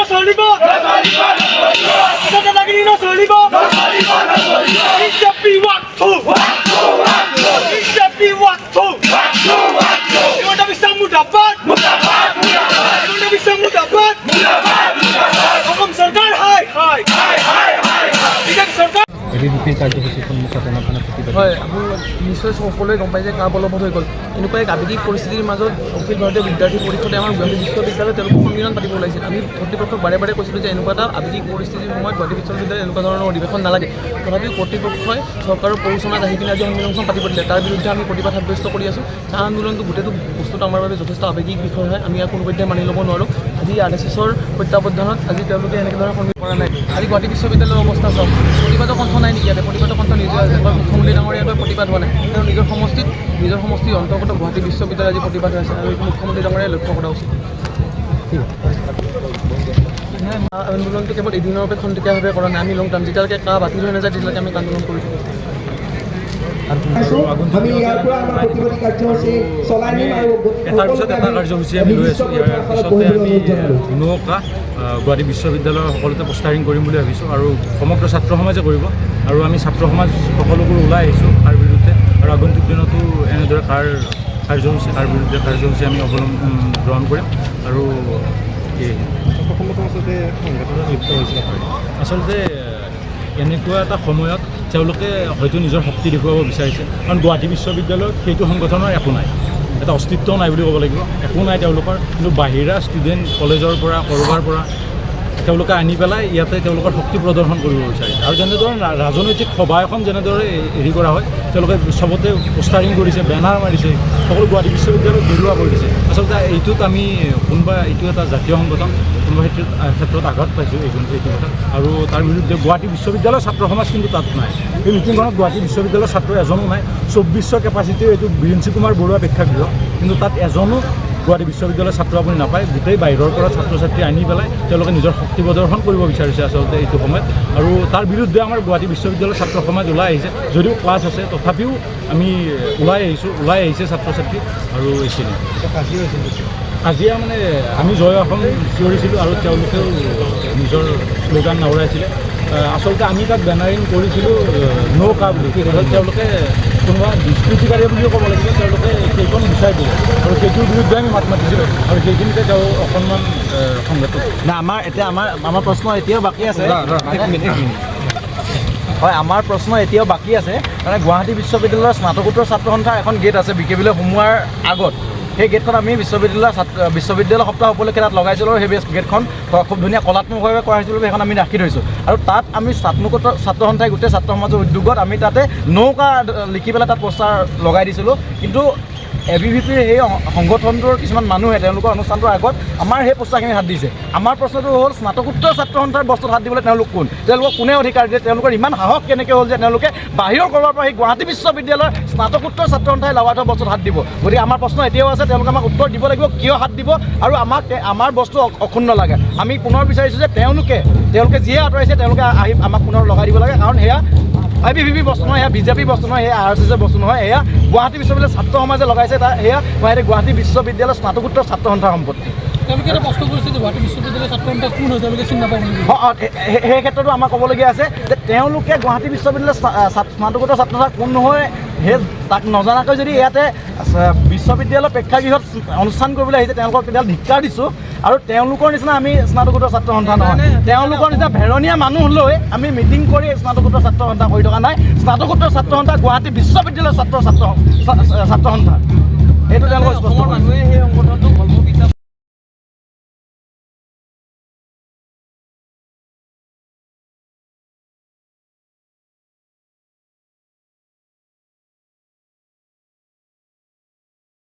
নচলিব, দাদাগিৰি নচলিব। বিজেপি ৱাকথু, বিজেপি ৱাকথু। হিমন্ত বিশ্ব মুৰ্দাবাদ, হিমন্ত বিশ্ব মুৰ্দাবাদ। অসম চৰকাৰ হায় হায়, বিজেপি চৰকাৰ। এবিভিপিৰ কাৰ্যসূচীৰ সন্মুখত অনশনত প্ৰতিবাদ। হয়, আপুনি নিশ্চয় সকলোৱে গম পায় যে কা বলবৎ হৈ গ'ল। এনেকুৱা এক আৱেগিক পৰিস্থিতিৰ মাজত অখিল ভাৰতীয় বিদ্যাৰ্থী পৰিষদে আমাৰ গুৱাহাটী বিশ্ববিদ্যালয়ত তেওঁলোকে সন্মিলন পাতিব ওলাইছিল। আমি কৰ্তৃপক্ষক বাৰে বাৰে কৈছিলোঁ যে এনেকুৱা এটা আৱেগিক পৰিস্থিতিৰ সময়ত গুৱাহাটী বিশ্ববিদ্যালয়ত এনেকুৱা ধৰণৰ অধিৱেশন নালাগে। তথাপিও কৰ্তৃপক্ষই চৰকাৰৰ প্ৰৰোচনাত আহি পিনে আজি সন্মিলনখন পাতিব দিলে। তাৰ বিৰুদ্ধে আমি প্ৰতিবাদ সাব্যস্ত কৰি আছোঁ। কা আন্দোলনটো গোটেইটো বস্তুটো আমাৰ বাবে যথেষ্ট আৱেগিক বিষয় হয়। আমি ইয়াক কোনোপধ্যে মানি ল'ব নোৱাৰোঁ। আজি আৰএছএছৰ তত্ত্বাৱধানত আজি তেওঁলোকে এনেকৈ ধৰণৰ সন্মিলন কৰা নাই। আজি গুৱাহাটী বিশ্ববিদ্যালয়ৰ অৱস্থা চাওক। প্ৰতিবাদৰ কণ্ঠ নাই নেকি ইয়াতে? প্ৰতিবাদৰ কণ্ঠ নিজে আছে। কয়, মুখ্যমন্ত্ৰী ডাঙৰীয়া কয় প্ৰতিবাদ হোৱা নাই। তেওঁ নিজৰ সমষ্টিৰ অন্তৰ্গত গুৱাহাটী বিশ্ববিদ্যালয় আজি প্ৰতিবাদ হৈ আছে আৰু এইটো মুখ্যমন্ত্ৰী ডাঙৰীয়াই লক্ষ্য কৰা উচিত। নাই, আন্দোলনটো কেৱল এদিনৰ বাবে খন্তেকীয়াভাৱে কৰা নাই। আমি লং টাৰ্ম, যেতিয়ালৈকে কা বাতিল হৈ নাযায়, তেতিয়ালৈকে আমি আন্দোলন কৰি থাকিম। আমি ইয়াৰ পৰা আমাৰ প্ৰতিবাদী কাৰ্যসূচী চলাই নিম আৰু এটাৰ পিছত এটা কাৰ্যসূচী আমি লৈ আছোঁ। ইয়াৰ পিছতে আমি ন' কা গুৱাহাটী বিশ্ববিদ্যালয়ৰ সকলোতে পোষ্টাৰিং কৰিম বুলি ভাবিছোঁ আৰু সমগ্ৰ ছাত্ৰ সমাজে কৰিব। আৰু আমি ছাত্ৰ সমাজ সকলোবোৰ ওলাই আহিছোঁ কাৰ বিৰুদ্ধে আৰু আগন্তুক দিনতো এনেদৰে কাৰ কাৰ্যসূচী, কাৰ বিৰুদ্ধে কাৰ্যসূচী আমি অৱলম্বন গ্ৰহণ কৰিম আৰু এই প্ৰথমতে আচলতে সংগঠনত লিপ্ত হৈছিল। আচলতে এনেকুৱা এটা সময়ত তেওঁলোকে হয়তো নিজৰ শক্তি দেখুৱাব বিচাৰিছে, কাৰণ গুৱাহাটী বিশ্ববিদ্যালয়ত সেইটো সংগঠনৰ একো নাই, এটা অস্তিত্বও নাই বুলি ক'ব লাগিব। একো নাই তেওঁলোকৰ। কিন্তু বাহিৰা ষ্টুডেণ্ট কলেজৰ পৰা, ক'ৰবাৰ পৰা তেওঁলোকে আনি পেলাই ইয়াতে তেওঁলোকৰ শক্তি প্ৰদৰ্শন কৰিব বিচাৰিছে। আৰু যেনেদৰে ৰাজনৈতিক সভা এখন যেনেদৰে হেৰি কৰা হয়, তেওঁলোকে চবতে পোষ্টাৰিং কৰিছে, বেনাৰ মাৰিছে, সকলো গুৱাহাটী বিশ্ববিদ্যালয়ক গেৰুৱা কৰি দিছে। আচলতে এইটোত আমি কোনোবা, এইটো এটা জাতীয় সংগঠন, কোনোবা ক্ষেত্ৰত আঘাত পাইছোঁ এইটো কথা। আৰু তাৰ বিৰুদ্ধে গুৱাহাটী বিশ্ববিদ্যালয়ৰ ছাত্ৰ সমাজ কিন্তু তাত নাই। এই মিটিংখনত গুৱাহাটী বিশ্ববিদ্যালয়ৰ ছাত্ৰ এজনো নাই। 2400 কেপাচিটিৰ এইটো বিৰিঞ্চি কুমাৰ বৰুৱা প্ৰেক্ষাগৃহ, কিন্তু তাত এজনো গুৱাহাটী বিশ্ববিদ্যালয়ৰ ছাত্ৰ আপুনি নাপায়। গোটেই বাহিৰৰ পৰা ছাত্ৰ ছাত্ৰী আনি পেলাই তেওঁলোকে নিজৰ শক্তি প্ৰদৰ্শন কৰিব বিচাৰিছে আচলতে এইটো সময়ত। আৰু তাৰ বিৰুদ্ধে আমাৰ গুৱাহাটী বিশ্ববিদ্যালয়ৰ ছাত্ৰ সমাজ ওলাই আহিছে। যদিও ক্লাছ আছে, তথাপিও আমি ওলাই আহিছোঁ, ওলাই আহিছে ছাত্ৰ ছাত্ৰী আৰু এইখিনি। কাজিয়া হৈছিল? কাজিয়া মানে আমি জয় অসম চিঞৰিছিলোঁ আৰু তেওঁলোকেও নিজৰ শ্লোগান নাওৰাইছিলে। আচলতে আমি তাত বেনাৰিং কৰিছিলোঁ ন' কা বুলি। তাৰপিছত তেওঁলোকে কোনোবা দুষ্কৃতিকাৰী বুলিও ক'ব লাগিব, তেওঁলোকে সেইখন গুচাই দিলে আৰু সেইটোৰ বিৰুদ্ধে আমি মাত মাতিছিলোঁ আৰু সেইখিনিতে তেওঁ অকণমান সংঘাত না, আমাৰ এতিয়া আমাৰ প্ৰশ্ন এতিয়াও বাকী আছে। হয়, আমাৰ প্ৰশ্ন এতিয়াও বাকী আছে। মানে গুৱাহাটী বিশ্ববিদ্যালয়ৰ স্নাতকোত্তৰ ছাত্ৰ সন্থাৰ এখন গেট আছে বিকেবিলৈ সোমোৱাৰ আগত। সেই গেটখন আমি বিশ্ববিদ্যালয়ৰ ছাত্ৰ বিশ্ববিদ্যালয় সপ্তাহ উপলক্ষে তাত লগাইছিলোঁ আৰু সেই গেটখন খুব ধুনীয়া কলাত্মকভাৱে কৰা হৈছিল বাবে সেইখন আমি ৰাখি থৈছোঁ। আৰু তাত আমি স্নাতকোত্তৰ ছাত্ৰ সন্থাই গোটেই ছাত্ৰ সমাজৰ উদ্যোগত আমি তাতে ন' কা লিখি পেলাই তাত পোষ্টাৰ লগাই দিছিলোঁ। কিন্তু এবিভিপিৰ সেই সংগঠনটোৰ কিছুমান মানুহে তেওঁলোকৰ অনুষ্ঠানটোৰ আগত আমাৰ সেই পোষ্টাৰখিনি হাত দিছে। আমাৰ প্ৰশ্নটো হ'ল, স্নাতকোত্তৰ ছাত্ৰ সন্থাৰ বস্তুত হাত দিবলৈ তেওঁলোক কোন? তেওঁলোকক কোনে অধিকাৰ দিয়ে? তেওঁলোকৰ ইমান সাহস কেনেকৈ হ'ল যে তেওঁলোকে বাহিৰৰ ক'ৰবাৰ পৰা সেই গুৱাহাটী বিশ্ববিদ্যালয়ৰ স্নাতকোত্তৰ ছাত্ৰ সন্থাই লগাই থোৱা বস্তুত হাত দিব? গতিকে আমাৰ প্ৰশ্ন এতিয়াও আছে। তেওঁলোকে আমাক উত্তৰ দিব লাগিব, কিয় হাত দিব আৰু আমাক আমাৰ বস্তু অক্ষুণ্ণ লাগে। আমি পুনৰ বিচাৰিছোঁ যে তেওঁলোকে যিয়ে আঁতৰাইছে, তেওঁলোকে আহি আমাক পুনৰ লগাই দিব লাগে। কাৰণ সেয়া এবিভিপি বস্তু নহয়, সেয়া বিজেপি বস্তু নহয়, সেয়া আৰএছএছৰ বস্তু নহয়, সেয়া গুৱাহাটী বিশ্ববিদ্যালয়ৰ ছাত্ৰ সমাজে লগাইছে। তাৰ সেয়া গুৱাহাটী বিশ্ববিদ্যালয়ৰ স্নাতকোত্তৰ ছাত্ৰ সন্থাৰ সম্পত্তি। তেওঁলোকে এটা প্ৰশ্ন কৰিছে যে গুৱাহাটী বিশ্ববিদ্যালয়ৰ ছাত্ৰ সন্থা কোন হয়, তেওঁলোকে চিনি নাপাব বুলি। অঁ, সেই ক্ষেত্ৰতো আমাৰ ক'বলগীয়া আছে যে তেওঁলোকে গুৱাহাটী বিশ্ববিদ্যালয়ৰ স্নাতকোত্তৰ ছাত্ৰ সন্থা কোন নহয় সেই তাক নজনাকৈ যদি ইয়াতে বিশ্ববিদ্যালয়ৰ প্ৰেক্ষাগৃহত অনুষ্ঠান কৰিবলৈ আহিছে, তেওঁলোকক তেতিয়াহ'লে ধিক্কাৰ দিছোঁ। আৰু তেওঁলোকৰ নিচিনা আমি স্নাতকোত্তৰ ছাত্ৰ সন্থা নহয়। তেওঁলোকৰ নিচিনা ভেৰণীয়া মানুহ লৈ আমি মিটিং কৰি স্নাতকোত্তৰ ছাত্ৰ সন্থা কৰি থকা নাই। স্নাতকোত্তৰ ছাত্ৰ সন্থা গুৱাহাটী বিশ্ববিদ্যালয়ৰ ছাত্ৰ ছাত্ৰ ছাত্ৰ সন্থা, সেইটো তেওঁলোকক স্পষ্ট অসমৰ কৰিছোঁ। মানুহে সেই সংগঠন